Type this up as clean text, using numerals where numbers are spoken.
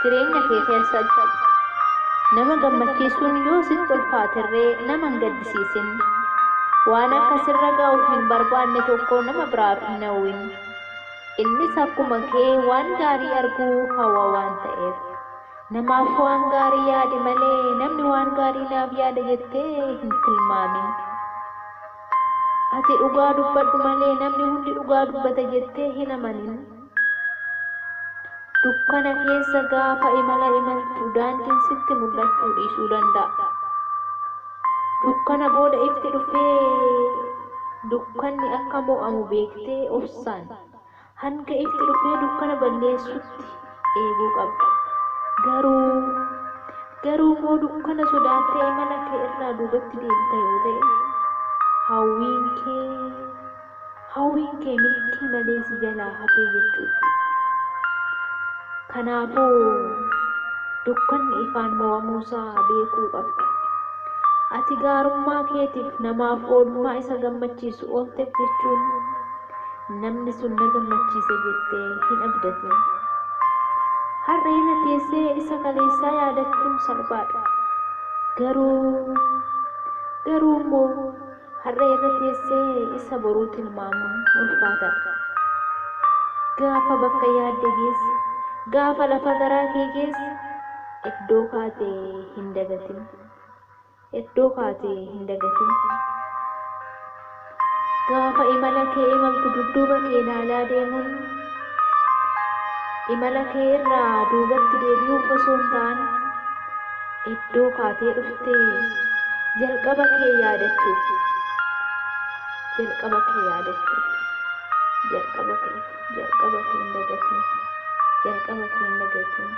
Jireenya kee keessatti nama gammachiisuun yoo sitti ulfaaterree nama hin gaddisiisin. Waan akka sirra ga'u hin barbaanne tokko nama biraaf hin hawwin. Innis akkuma kee waan gaarii arguu hawwa waan ta'eef. Namaaf waan gaarii yaadi malee namni waan gaarii naaf yaada jettee hin tilmaamin. Ati dhugaa dubbadhu malee namni hundi dhugaa dubbata jettee hin amanin. Dukkana keessa gaafa imala imaltu daandiin sitti mul'achuu dhiisuu danda'a. Dukkana booda ifti dhufee dukkanni akka mo'amu beektee obsaan hanga ifti dhufee dukkana balleessutti eeguu qabda. Garuu immoo dukkana sodaattee imala kee irraa duubatti deebita yoo ta'e hawwiin kee milkii malee si jalaa hafee jechuudha. Kanaafuu dukkanni ifaan mo'amuusaa beekuu qabda. Ati gaarummaa keetiif namaaf oolmaa isa gammachiisu oolteef jechuun namni sun na gammachiise jettee hin abdatin. Har'a irra teessee isa kaleessaa yaadachuun salphaadha. Garuu immoo har'a irra teessee isa boruu tilmaamuun ulfaataadha. Gaafa bakka yaadde geesse, gaafa lafa garaa kee geesse, iddoo kaatee hin dagatin. Iddoo kaatee hin dagatin. Gaafa imala kee imaltu dudduuba kee ilaalaa deemuun imala kee irraa duubatti deebi'uuf osoo hin taane iddoo kaatee dhuftee jalqaba kee yaadachuuf. Jalqaba kee yaadachuuf. Jalqaba kee hin dagatin. Jalqaba kee hin dagatin.